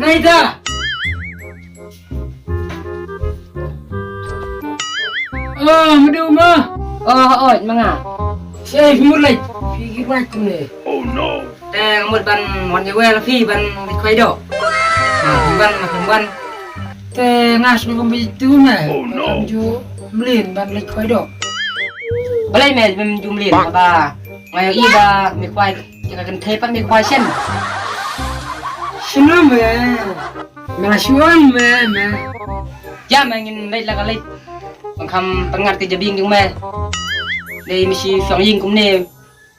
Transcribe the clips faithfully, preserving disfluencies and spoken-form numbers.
Ita. Oh, madu ma. Oh, oi, manga. Sei mur lek. Phi ki bai kumne. Oh no. Te mut ban mon ye wel phi ban lek kwai do. Ban ban. Te ngas mi kumbi tu me. Oh no. Ju mlin ban lek kwai do. Balei me bym ju mlin ba. Ngai i ba mi kwai. Ka kan thei pat mi khwai shen. Shinu me. Me la shuan me me. Ja me ngin leit la ka leit. Bang kham pyngat ka jabing jong me. Dei mi shi shong ying kumne.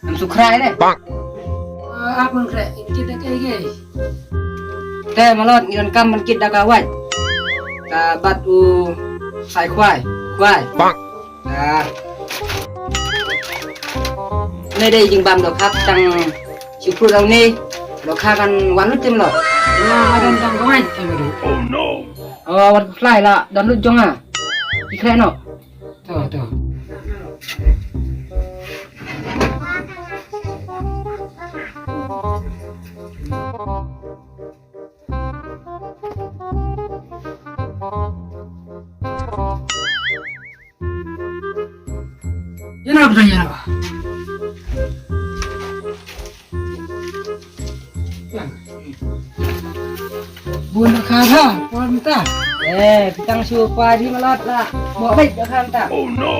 Em su khrai ne. Ap man khrai in kit da kai ge. Te malot ngi don kam man kit da ka wai. Ka bat u sai khwai. Khwai. Ah. Nei dei jingbam dohkha tang shu pru rau ni. Dohkha kan wan lut tim lo. Nga don tang kawai tim lo. Oh no. Oh, wan fly la don lut jong nga. Ikre no. To to. Ïa na ba ïa na ba. Bun ka ba pon ta. Eh, pitang shu pa di malat la. Mo bai ka ta. Oh no.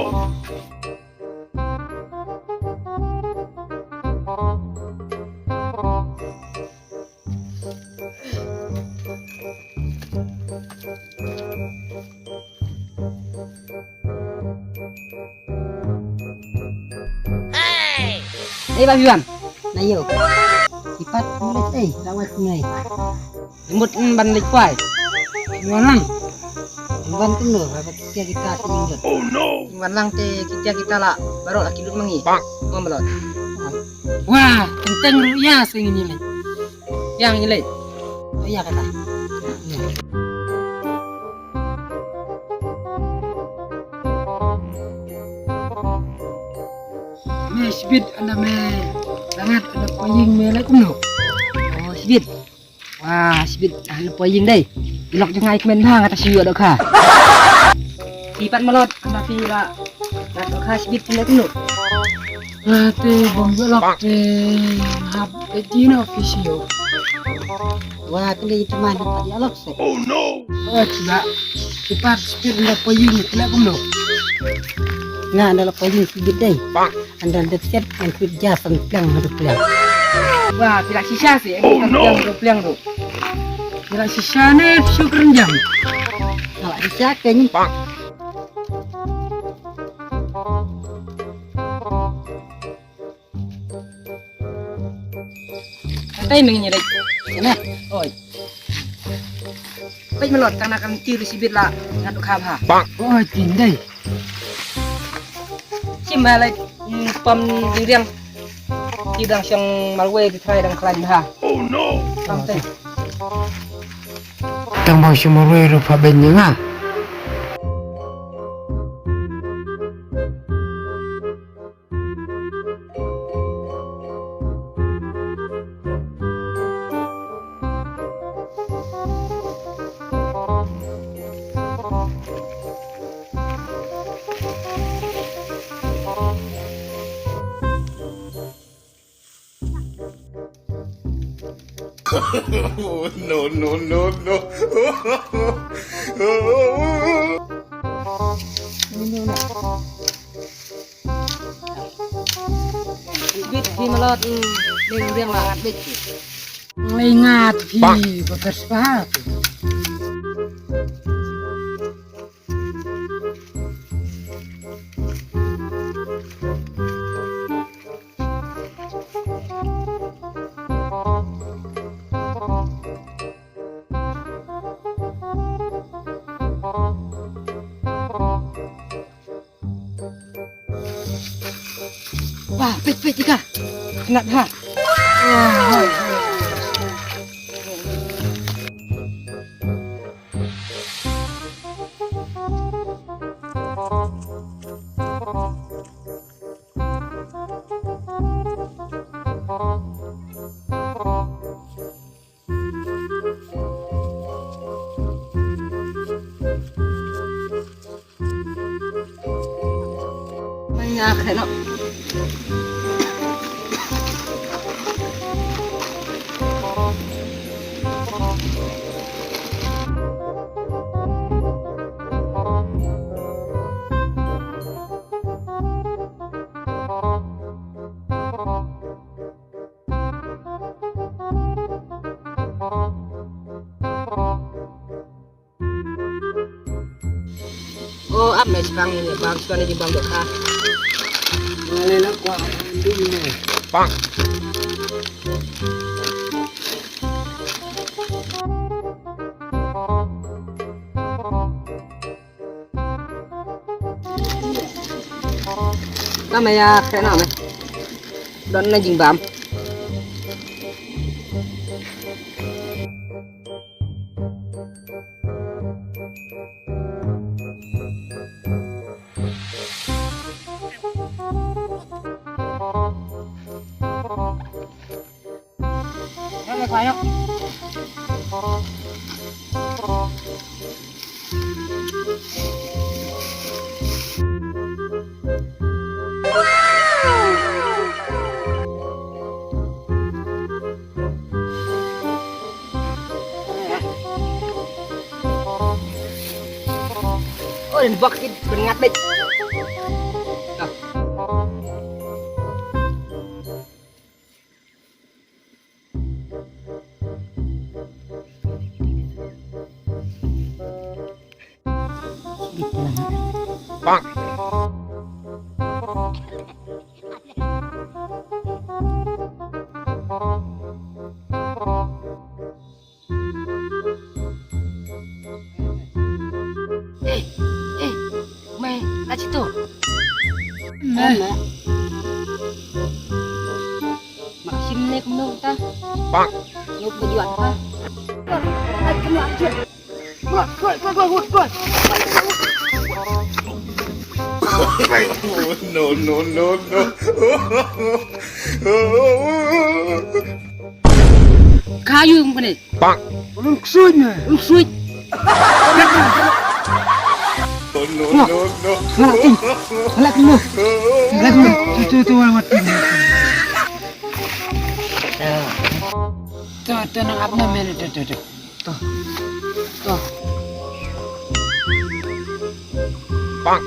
Ei ba biwan. Na yo. Ipat mulai ei lawat ngai. Mut ban lek kwai. Wan lang. Wan tu no ba kita kita sing jot. Oh no. Wan lang te kita kita la baru laki lut mangi. Ngam balot. Wah, tentang ruya sing ini lek. Yang ilei. Oh iya kata. Iya. Me sibit anda me sangat anda paying me lek kumno. Oh sibit. Wah sibit anda paying dei. Ilok jangai kmen bang atas yu dohkha. Sipat malot anda pi la. Dohkha sibit kena kena. Nga te bom ïalok te hap eti na office ïo. Wa kena ïa teman hap ïalok se. Oh no. Oh cuba. Cepat speed anda payung kena kena. Nga anda la payung sibit dei. Anda dep set an fit jas an pliang hadu pliang. Wa pila sisa se. Oh no. Pliang tu. Pila sisa ne su kerenjang. Pila sisa kenyang. Katai meng ni lek. Kena. Oi. Peit melot tang na kan tir sibit la ngat ka bha. Oi tin dei. Sim ba lek pam ding riang. Ti dang shong malwei di trai dang klan bha. Oh no. Pam te. Tang bang shong malwei ru pha ben ni nga. No, no, no, no. Bit hi malot, mm, ding ding la ngat bit. Ngai ngat hi, bagas pa. Wah, peit, peit, ika. Kena ha. O, ap me chipang ini, bang chipang ini bang doh kha. Male na kwa ndu me. Bang. Ka me ya kre na me. Don na jingbam. Ôi, bak kit pyngat dei. Bang. Eh, eh, mai, na situ. Mai. Mak sim ne kumno ta. Bang. Nuk bejuat ta. Ai kena aja. Bang, bang, bang, bang, bang. No, no, no, no. Kayu yang mana? Bang. Ulun ksuid ne. Ulun ksuid. No, no, no, no. Halak ni. Halak ni. Halak ni. Tu, tu, tu, mati. Tu, tu, nang apa namanya tu, tu, tu. Tu. Tu. Bang.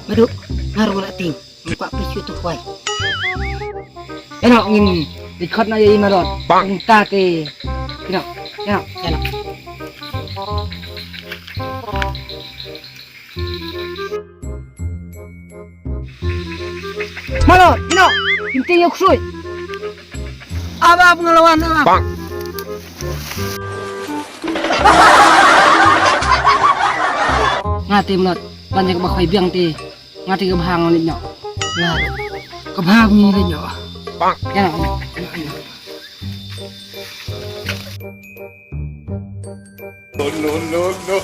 Baru, baru nak ting. Kwah phi shu tu kwai. Eno ngin di khot na ye i Malot. Bang. Ong ta te. Eno, eno, eno. Malot, eno. Kim ting yok sui. Aba pengelawan aba. Bang. Nga te Malot. Ban jaga ba khoi biang te. Nga te ka bha ngi leit noh. Nga ka bha ngi leit noh. Bang. Ïa noh, ïa noh, ïa noh, ïa noh. No, no, no, no.